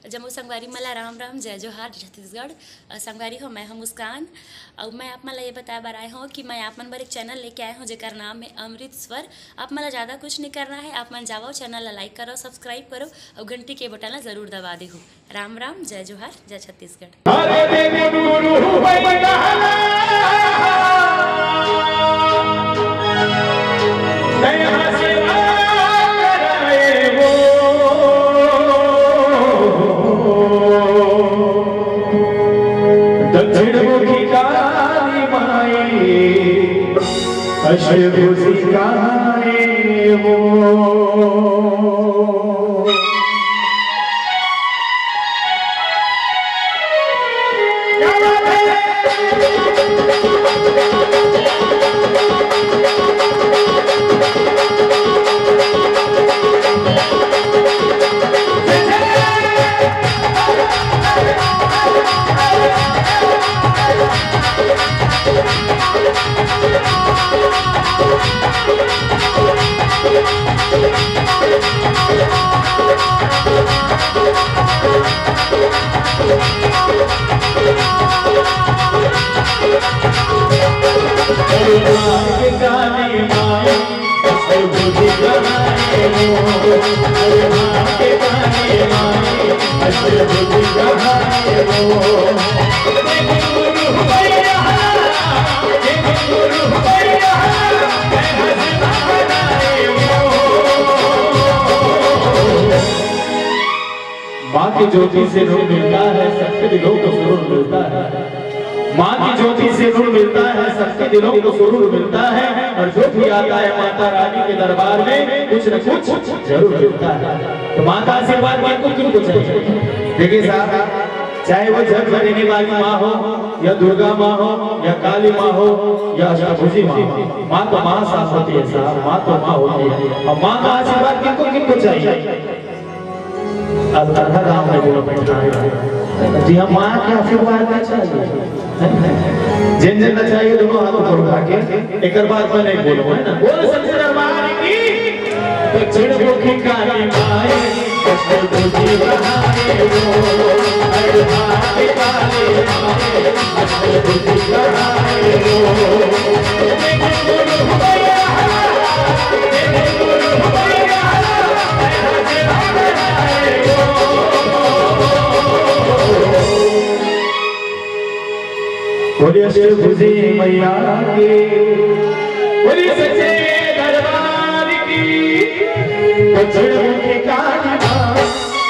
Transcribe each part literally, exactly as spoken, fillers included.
जम्मो संगवारी मन ला राम राम, जय जोहार, जय छत्तीसगढ़। अ, संगवारी हो, मैं हूं मुस्कान। अउ मैं आप मन ला ये बताए बर आए हूं कि मैं आप मन बर एक चैनल लेके आए हूं, जेकर नाम है अमृत स्वर। आप मन ला ज्यादा कुछ नहीं करना है, आप मन जावव, चैनल ला लाइक करव, सब्सक्राइब करव अउ घंटी के बटन ला जरूर दबा देहू। राम राम, जय जोहार, जय छत्तीसगढ़। दक्षिण मुखी काली माई, अष्टभुजी कहाए वो। माँ की ज्योति से नूर मिलता है, सबके दिलों को सुरूर मिलता है। माँ की ज्योति से नूर मिलता है, सबके दिलों को सुरूर मिलता है, और जो भी आता है माता रानी के दरबार में, कुछ न कुछ जरूर मिलता है। तो माँ का आशीर्वाद किनको किनको चाहिए? देखिए साहब, चाहे वो जग में रहने वाली माँ हो, या दुर्गा माँ हो, या काली माँ हो, या अष्टभुजी माँ हो, माँ तो माँ साहब होती है साहब, माँ तो माँ होती है। और माँ का आशीर्वाद किनको किनको चाहिए? अलकरहा गांव में बोलो, बैठा है। जी हाँ, माँ के आशीर्वाद का चाहिए। जिन जिन का चाहिए, दोनों हाथ ऊपर उठा के। एक बार मैं नहीं बोलूँ, है ना? बोल सच्चे दरबार की। दक्षिण मुखी काली माई, अष्टभुजी कहाए वो। अरे माँ के काली माई, अष्टभुजी कहाए वो। बोलिए अष्टभुजी मैया की, बोलिए सच्चे दरबार की। दक्षिण मुखी काली माँ,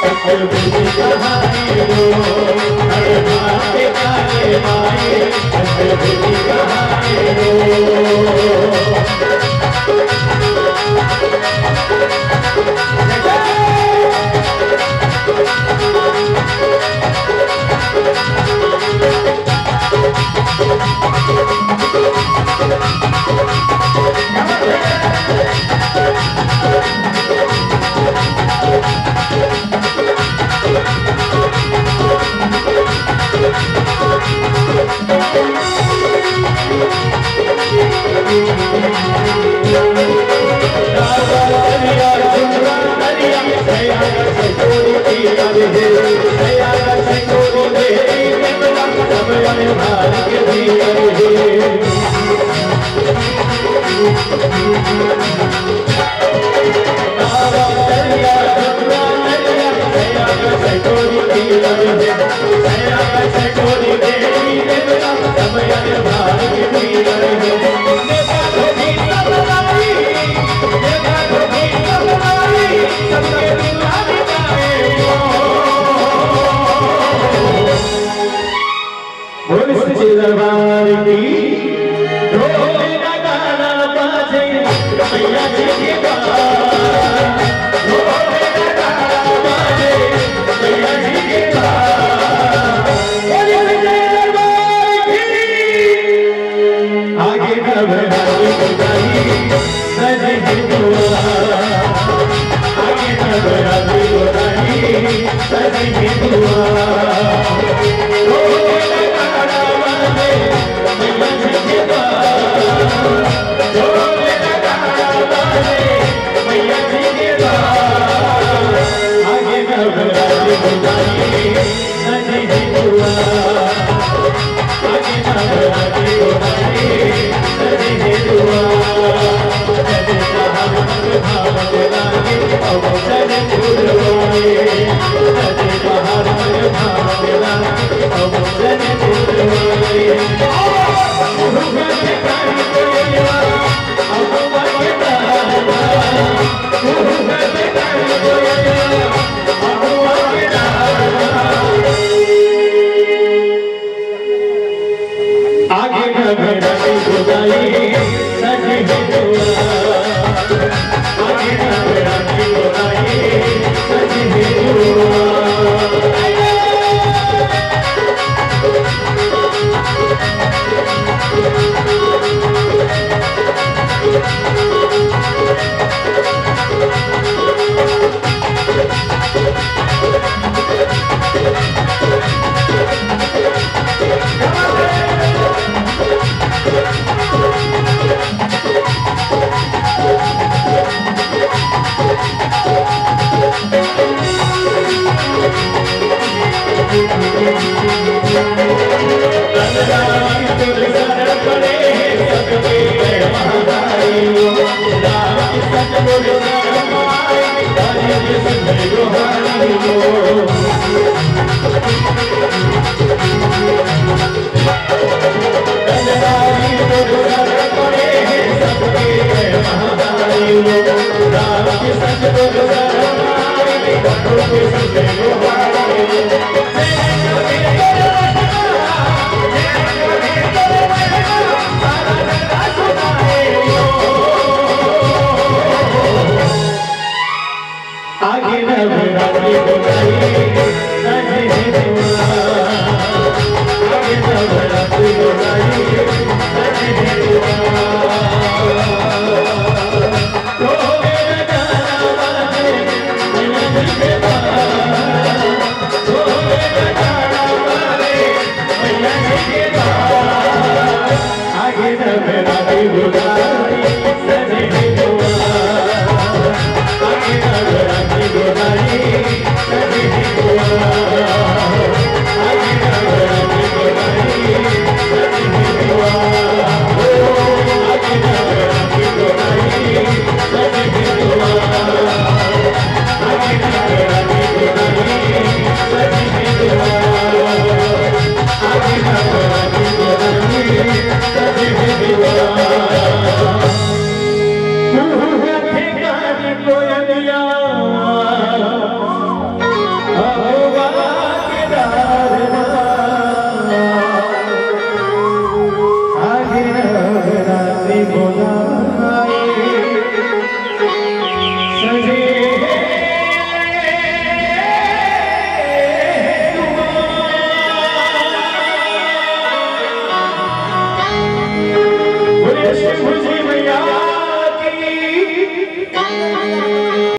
अष्टभुजी कहाए वो। अरे माँ के काली माई, अष्टभुजी कहाए वो। बोल सच्चे दरबार की। ढोल नगाड़ा बाजे मैया जी के पास। ढोल नगाड़ा बाजे मैया जी के पास। बोल सच्चे दरबार की। आगे नवरात्रि को गाई सज हिंदुआ। आगे नवरात्रि को गाई सज हिंदुआ।